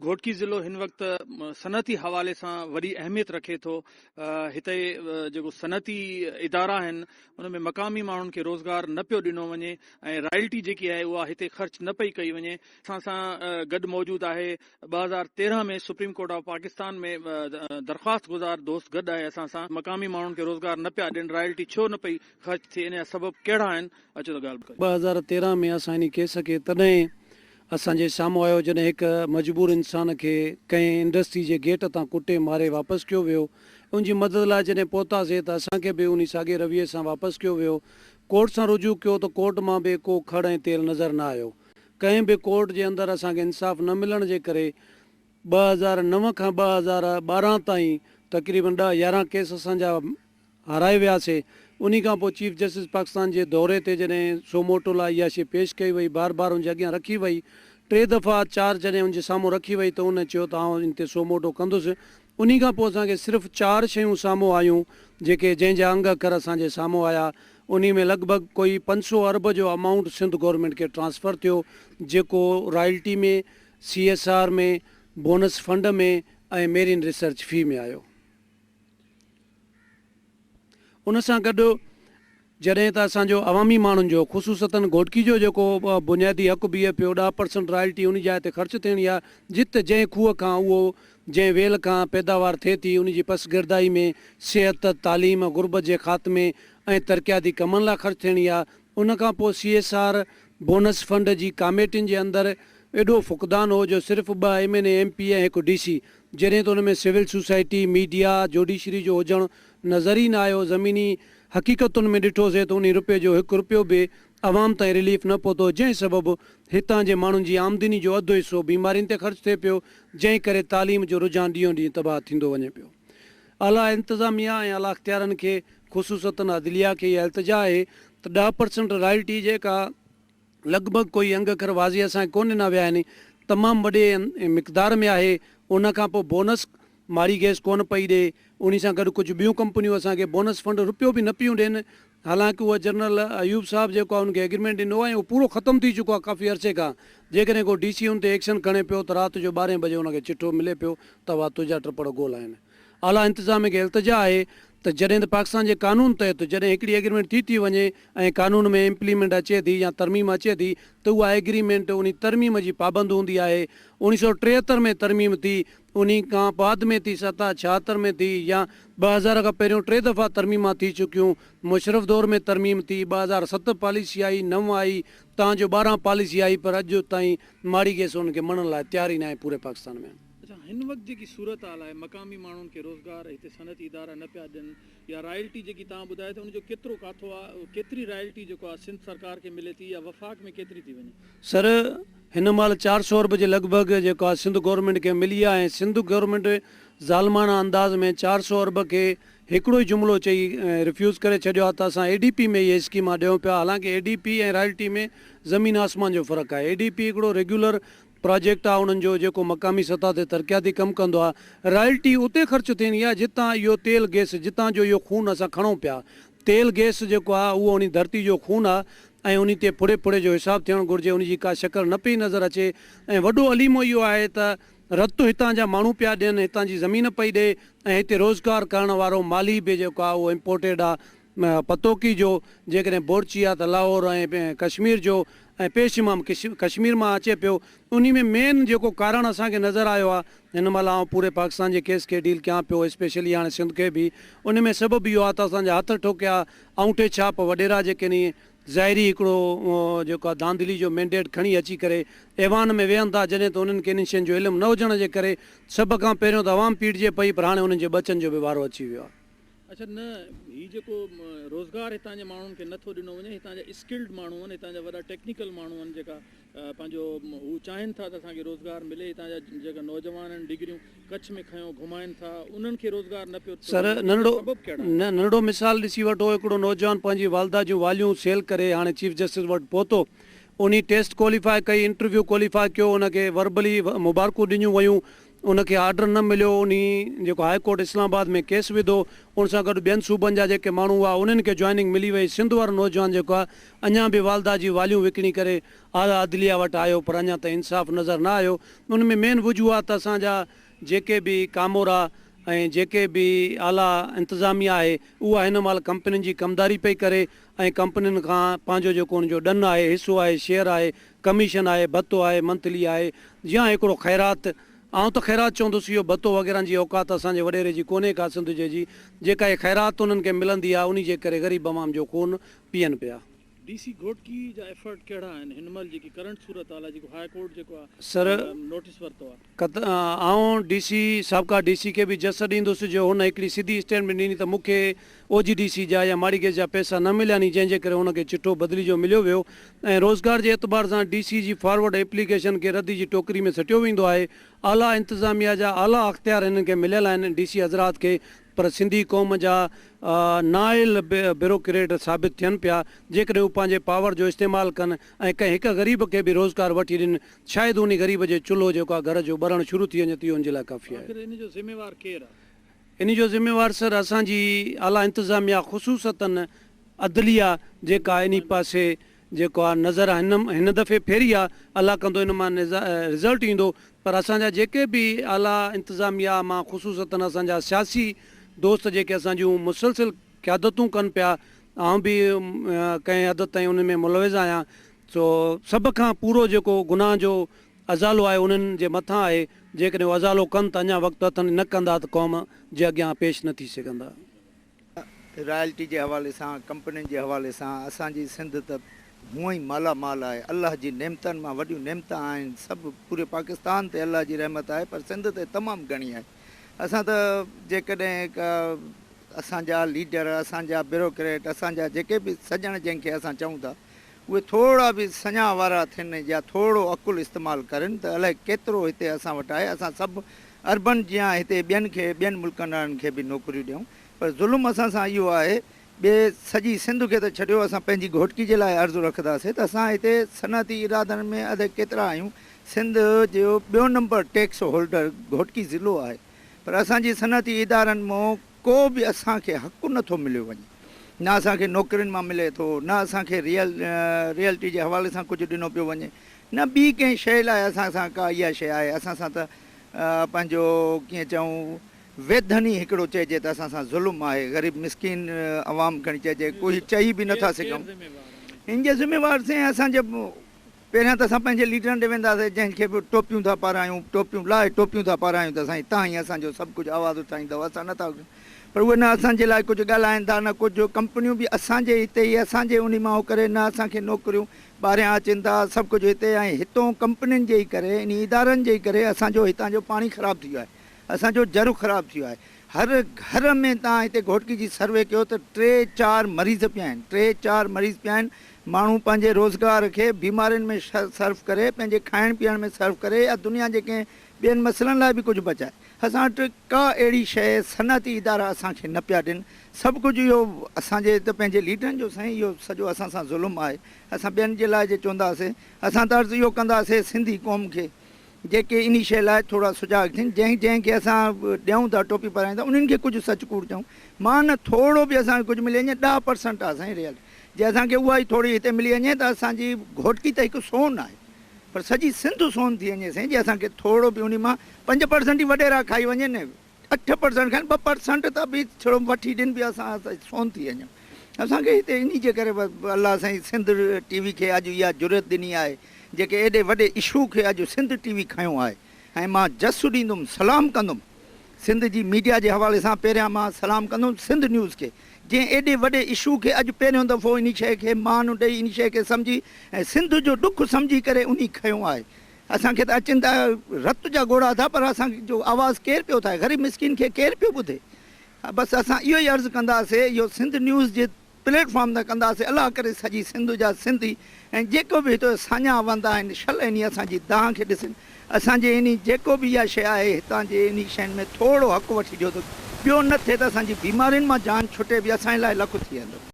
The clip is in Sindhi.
گهوٽڪي ضلعو هن وقت صنعتي حوالي سان وڏي اهميت رکي ٿو. هتي جيڪو صنعتي ادارا آهن ان ۾ مقامي ماڻهن کي روزگار نه پيو ڏنو وڃي ۽ رائلٽي جيڪي آهي اها هتي خرچ نه پئي ڪئي وڃي. اسان سان گڏ موجود آهي 2013 ۾ سپريم ڪورٽ آف پاڪستان ۾ درخواست گذار دوست گڏ آهي اسان سان. مقامي ماڻهن کي روزگار نه پيا ڏين، رائلٽي ڇو نه پئي خرچ ٿئي ان جا سبب ڪهڙا آهن اچو ته ڳالهه ڪريون. 2013 ۾ اسان انهي ڪيس کي تڏهن اسان جي سامهون آيو جڏهن هڪ مجبور انسان کي ڪنهن انڊسٽري جي گيٽ تان ڪٽي ماري واپس ڪيو ويو ان جي مدد لاء جڏهن پهتاسين ته اسان کي به انهي ساڳي رويي سان واپس ڪيو ويو ڪورٽ سان رجوع ڪيو ته ڪورٽ مان به ڪو کڙ ۽ تيل نظر نه آيو ڪنهن به ڪورٽ جي اندر اسان کي انصاف نه ملڻ جي ڪري 2009 کان 2012 تائين تقريبن ڏهه يارهن ڪيس اسان جا هارائي وياسي. انهي کان پوء چيف جسٽس پاڪستان جي دوري تي جڏهن سوموٽو لاء اها شيء پيش ڪئي وئي، بار بار ان جي اڳيان رکي وئي، ٽي دفعا چار جڏهن ان جي سامهون رکي وئي ته ان چيو ته آئون ان تي سوموٽو ڪندس. انهي کان پوء اسان کي صرف چار شيون سامهون آيون جيڪي جنهن جا انگ اکر اسان جي سامهون آيا. انهي ۾ لڳ ڀڳ ڪوئي 500 ارب جو امائونٽ سنڌ گورنمينٽ کي ٽرانسفر ٿيو جيڪو royalty ۾، C S R ۾، bonus fund ۾ ۽ marine research fee ۾ آيو. ان سان گڏ جڏهن ته اسان جو عوامي ماڻهن جو خصوصتن گهوٽڪي جو جيڪو بنيادي حق بيهي پيو 10% رائلٽي ان جاء تي خرچ ٿيڻي آهي جت جنهن کوهه کان اهو جنهن ويل کان پيداوار ٿئي ٿي ان جي پسگردائي ۾ صحت، تعليم، غربت جي خاتمي ۽ ترقياتي ڪمن لاء خرچ ٿيڻي آهي ان کان پوء C S R bonus fund جي ڪاميٽين جي اندر ايڏو فقدان هو جو صرف ٻه M N A M P A ۽ هڪ ڊي سي جڏهن ته ان ۾ سول سوسائٽي، ميڊيا، جوڊيشري جو هجڻ نظر ئي نه آيو، زميني حقيقتن ۾ ڏٺوسين ته انهي رپئي جو هڪ رپيو به عوام تائين رليف نه پهتو، جنهن سبب هتان جي ماڻهن جي آمدني جو اڌ حصو بيمارين تي خرچ ٿئي پيو، جنهن ڪري تعليم جو رجحان ڏينهون ڏينهن تباهه ٿيندو وڃي پيو. اعليٰ انتظاميا ۽ اعليٰ اختيارن کي خصوصتن عدليه کي اها التجا آهي ته 10% رائلٽي جيڪا لڳ ڀڳ ڪوئي انگ اکر واضح اسان کي ڪونه ڏنا ويا آهن، تمام وڏي مقدار ۾ آهي، ان کان پوء بونس ماڙي گئس ڪونه پئي ڏي، انهي سان گڏ ڪجهه ٻيون ڪمپنيون اسان کي بونس فنڊ رپيو به نه پيون ڏين، حالانڪه اهو جنرل ايوب صاحب جيڪو آهي ان کي ايگريمينٽ ڏنو آهي ۽ اهو پورو ختم ٿي چڪو آهي ڪافي عرصي کان، جيڪڏهن ڪو ڊي سي ان تي ايڪشن کڻي پيو ته رات جو ٻارهين بجي ان کي چٺو ملي پيو ته اها تنهنجا ٽپڙ گول آهن. اعليٰ انتظاميه کي التجا آهي ته جڏهن ته پاڪستان جي قانون تحت جڏهن هڪڙي ايگريمينٽ ٿي ٿي وڃي ۽ قانون ۾ امپليمينٽ اچي ٿي يا ترميم اچي ٿي ته اها ايگريمينٽ انهي ترميم جي پابند هوندي آهي. 1973 ۾ ترميم ٿي انهي کان بعد ۾ ٿي ستا 76 ۾ ٿي يا 2000 کان پهريون ٽي دفعا ترميمان ٿي چڪيون مشرف دور ۾ ترميم ٿي 2007 پاليسي آئي نو آئي تان جو 12 پاليسي آئي پر اڄ تائين ماڙي گئس انهن کي مڙهڻ لاء تيار ئي ناهي پوري پاڪستان ۾. اڇا هن وقت جيڪي صورتحال آهي مقامي ماڻهن کي روزگار هتي صنعتي ادارا نه پيا ڏين يا رائلٽي جيڪي توهان ٻڌايو ته ان جو ڪيترو ڪاٿو آهي ڪيتري رائلٽي جيڪو آهي سنڌ سرڪار کي ملي ٿي يا وفاق ۾ ڪيتري ٿي وڃي. سر هن مهل 400 ارب جي لڳ ڀڳ جيڪو آهي سنڌ گورنمينٽ کي ملي آهي ۽ سنڌ گورنمينٽ ظالماڻا انداز ۾ 400 ارب کي هڪڙو ئي جملو چئي ريفيوز ڪري ڇڏيو آهي ته اسان اي ڊي پي ۾ اهي اسڪيمان ڏيون پيا حالانڪه اي ڊي پي ۽ رائلٽي ۾ زمين آسمان جو فرق آهي اي ڊي پي هڪڙو ريگيولر پراجيڪٽ آ انهن جو جيڪو مقامي سطح تي ترقياتي ڪم ڪندو آ رائلٽي اتي خرچ ٿيندي آ جتان اهو تيل گئس جتان جو اهو خون اسان کڻون پيا تيل گئس جيڪو آ اهو انهي ڌرتي جو خون آ ۽ انهي تي ڦڙي ڦڙي جو حساب ٿيڻ گهرجي انهي جي ڪا شڪل نه پئي نظر اچي ۽ وڏو اليمو اهو آهي ته رت هتان جا ماڻهو پيا ڏين هتان جي زمين پئي ڏي ۽ هتي روزگار ڪرڻ وارو مالي به جيڪو آ اهو امپورٽيڊ آ پتوڪي جو، جيڪڏهن بورچي آ ته لاهور ۽ ڪشمير جو ۽ پيش امام ڪشمير مان اچي پيو. انهي ۾ مين جيڪو ڪارڻ اسان کي نظر آيو آ، هن مهل آئون پوري پاڪستان جي ڪيس کي ڊيل ڪيان پيو اسپيشلي هاڻي سنڌ کي به، انهي ۾ سبب اهو آ ته اسان جا هٿ ٺوڪيا آڱوٺي ڇاپ وڏيرا جيڪي ني ظاهري هڪڙو جيڪو آ ڌانڌلي جو مينڊيٽ کڻي اچي ڪري ايوان ۾ ويهن ٿا جڏهن ته انهن کي انهن شين جو علم نه هجڻ جي ڪري سڀ کان پهريون ته عوام پيڙجي پئي پر هاڻي انهن جي ٻچن جو به وارو اچي ويو آ. اڇا نه هي جيڪو روزگار هتان جي ماڻهن کي نه ٿو ڏنو وڃي هتان جا اسڪلڊ ماڻهو آهن هتان جا وڏا ٽيڪنيڪل ماڻهو آهن جيڪا پنهنجو هو چاهين ٿا ته اسان کي روزگار ملي هتان جا جيڪا نوجوان آهن ڊگريون ڪڇ ۾ کنيو گهمائن ٿا انهن کي روزگار نه پيو ٿو سر ڏنو وڃي ان جو ننڍڙو سبب ڪهڙا آهن؟ نه ننڍڙو مثال ڏسي وٺو هڪڙو نوجوان پنهنجي والده جون واليون سيل ڪري هاڻي چيف جسٽس وٽ پهتو انهي ٽيسٽ ڪواليفاء ڪئي انٽرويو ڪواليفاء ڪيو ان کي وربلي مبارڪون ڏنيون ويون ان کي آرڊر نه مليو انهي جيڪو هاء ڪورٽ اسلام آباد ۾ ڪيس وڌو ان سان گڏ ٻين صوبن جا جيڪي ماڻهو هئا انهن کي جوائننگ ملي وئي سنڌ وارو نوجوان جيڪو آهي اڃان به والده جي واليون وڪڻي ڪري اعليٰ عدليه وٽ آيو پر اڃان تائين انصاف نظر نه آيو ان ۾ مين وجوهات ته اسان جا جيڪي به ڪامورا ۽ جيڪي به اعليٰ انتظاميه آهي اها هن مهل ڪمپنين جي ڪمداري پئي ڪري ۽ ڪمپنين کان پنهنجو جيڪو ان جو ڏن آهي حصو آهي شيئر آهي ڪميشن آهي ڀتو آهي منٿلي آهي يا هڪڙو خيرات آئون ته خيرات چوندس اهو ڀتو وغيره جي اوقات اسان جي وڏيري جي ڪونهي ڪا سنڌ جي جي جيڪا هي خيرات انهن کي ملندي آهي انهي جي ڪري غريب عوام جو خون پيئن پيا. ڊي سي گهوٽڪي جا ايفرٽ ڪهڙا آهن هن مهل جيڪي ڪرنٽ صورتحال آهي جيڪو هاء ڪورٽ جيڪو سر آهي نوٽيس ورتو آهي. آئون ڊي سي سابقا ڊي سي کي به جس ڏيندس جو هن هڪڙي سڌي اسٽيٽمينٽ ڏني ته مون کي او جي ڊي سي جا يا ماڙي گيس جا پئسا نه مليا ني جنهن جي ڪري هن کي چٺو بدلي جو مليو ويو ۽ روزگار جي اعتبار سان ڊي سي جي فارورڊ ايپليڪيشن کي ردي جي ٽوڪري ۾ سٽيو ويندو آهي اعليٰ انتظاميا جا اعليٰ اختيار هنن کي مليل آهن ڊي سي حضرات کي پر سنڌي قوم جا نااهل بيوروڪريٽ ثابت ٿين پيا، جيڪڏهن هو پنهنجي پاور جو استعمال ڪن ۽ ڪنهن هڪ غريب کي به روزگار وٺي ڏين، شايد انهي غريب جي چلهو جيڪو آهي گهر جو ٻرڻ شروع ٿي وڃي ته اهو ان جي لاء ڪافي آهي. آخر ان جو ذميوار ڪير آهي؟ انهي جو ذميوار سر اسان جي اعليٰ انتظاميا خصوصتن عدليه جيڪا انهي پاسي جيڪو آ نظر هن هن دفعي ڦيري آ الله ڪندو ان مان رزلٽ ايندو پر اسان جا جيڪي به اعليٰ انتظاميا مان خصوصتن اسان جا سياسي دوست جيڪي اسان جون مسلسل قيادتون ڪن پيا آئون به ڪنهن حد تائين انهن ۾ ملوث آهيان سو سڀ کان پورو جيڪو گناهه جو ازالو آهي انهن جي مٿان آهي جيڪڏهن هو ازالو ڪن ته اڃا وقت اٿن نه ڪندا ته قوم جي اڳيان پيش نه ٿي سگهندا. رائلٽي جي حوالي سان ڪمپنين جي حوالي سان اسان جي سنڌ ته هونئن ئي مالا مال آهي الله جي نعمتن مان وڏيون نعمتان آهن سڀ پوري پاڪستان تي الله جي رحمت آهي پر سنڌ تي تمام گهڻي آهي اسان ته جيڪڏهن ڪا اسان جا ليڊر اسان جا بيروڪريٽ اسان جا جيڪي به سڄڻ جنهن کي اسان چئون ٿا اهي ٿورا به سڃا وارا ٿين يا ٿورو عقل استعمال ڪرين ته الائي ڪيترو هتي اسان وٽ آهي اسان سڀ اربن جيان هتي ٻين کي ٻين ملڪن وارن کي به نوڪريون ڏيون پر ظلم اسان سان اهو آهي ٻي سڄي سنڌ کي ته ڇڏيو اسان پنهنجي گهوٽڪي جي لاء عرض رکنداسين ته اسان هتي صنعتي ارادن ۾ اڌ ڪيترا آهيون سنڌ جو ٻيو نمبر ٽيڪس هولڊر گهوٽڪي ضلعو آهي پر اسان جي صنعتي ادارن مون ڪو به اسان کي حق نه ٿو مليو وڃي نه اسان کي نوڪرين مان ملي ٿو نه اسان کي ريئل ريئلٽي جي حوالي سان ڪجهه ڏنو پيو وڃي نه ٻي ڪنهن شيء لاء اسان سان ڪا اها شيء آهي اسان سان ته پنهنجو ڪيئن چئون ويڌن ئي هڪڙو چئجي ته اسان سان ظلم آهي غريب مسڪين عوام کڻي چئجي ڪوئي چئي به نٿا سگهون ان جي ذميوار سائين اسان جي پهريان ته اسان پنهنجي ليڊرن ڏي وينداسين جنهن کي به ٽوپيون ٿا پارايون ٽوپيون لاهي ٽوپيون ٿا پارايون ته سائين تان ئي اسان جو سڀ ڪجهه آواز اٿائيندؤ اسان نٿا پر اهي نه اسان جي لاء ڪجهه ڳالهائين ٿا نه ڪجهه ڪمپنيون به اسان جي هتي ئي اسان جي انهي مان هو ڪري نه اسان کي نوڪريون ٻاهريان اچن ٿا سڀ ڪجهه هتي ۽ هتون ڪمپنين جي ئي ڪري انهي ادارن جي ئي ڪري اسان جو هتان جو پاڻي خراب ٿي ويو آهي اسان جو جر خراب ٿي ويو آهي هر گهر ۾ توهان هتي گهوٽڪي جي سروي ڪيو ته ٽي چار مريض پيا آهن ٽي چار مريض پيا آهن ماڻهو پنهنجي روزگار کي بيمارين ۾ صرف ڪري پنهنجي کائڻ پيئڻ ۾ صرف ڪري يا دنيا جي ڪنهن ٻين مسئلن لاء به ڪجهه بچائي اسان وٽ ڪا اهڙي شيء صنعتي ادارا اسان کي نه پيا ڏين سڀ ڪجهه اهو اسان جي ته پنهنجي ليڊرن جو سائين اهو سڄو اسان سان ظلم آهي اسان ٻين جي لاء جي چونداسين اسان ته عرض اهو ڪنداسين سنڌي قوم کي جيڪي انهي شيء لاء ٿورا سجاڳ ٿين، جنهن جنهن کي اسان ڏيون ٿا ٽوپي پارايون ٿا انهن کي ڪجهه سچ ڪوڙ چئون مان نه ٿورو به اسان کي ڪجهه ملي وڃي 10% آ سائين ريئل جي اسان کي اها ئي ٿوري هتي ملي وڃي ته اسان جي گهوٽڪي ته هڪ سون آهي پر سڄي سنڌ سون ٿي وڃي سائين جي اسان کي ٿورو به انهي مان 5% ئي وڏيرا کائي وڃن 8% کائن 2% ته به ڇڙو وٺي ڏين به اسان سون ٿي وڃون اسان کي هتي انهي جي ڪري الله سائين سنڌ ٽي وي کي اڄ اها جرئت ڏني آهي جيڪي ايڏي وڏي اشو کي اڄ سنڌ ٽي وي کنيو آهي ۽ مان جس ڏيندم سلام ڪندم سنڌ جي ميڊيا جي حوالي سان پهريان مان سلام ڪندم سنڌ نيوز کي جنهن ايڏي وڏي اشو کي اڄ پهريون دفعو انهي شيء کي مان ڏئي انهي شيء کي سمجهي ۽ سنڌ جو ڏک سمجهي ڪري انهي کنيو آهي اسان کي ته اچن ٿا رت جا ڳوڙها ٿا پر اسان جو آواز ڪير پيو اٿائي غريب مسڪين کي ڪير پيو ٻڌي بس اسان اهو ئي عرض ڪنداسي اهو سنڌ نيوز جي پليٽ فارم تان ڪنداسي الله ڪري سڄي سنڌ جا سنڌي ۽ جيڪو به هتو ساڃاهه وند آهن شل انهي اسان جي دانهن کي ڏسن اسان جي انهي جيڪو به اها شيء آهي هتان جي انهي شين ۾ ٿورو حق وٺي ڏيو ته ٻيو نه ٿئي ته اسان جي بيمارين مان جان ڇٽي به اسان لاء لک ٿي ويندو.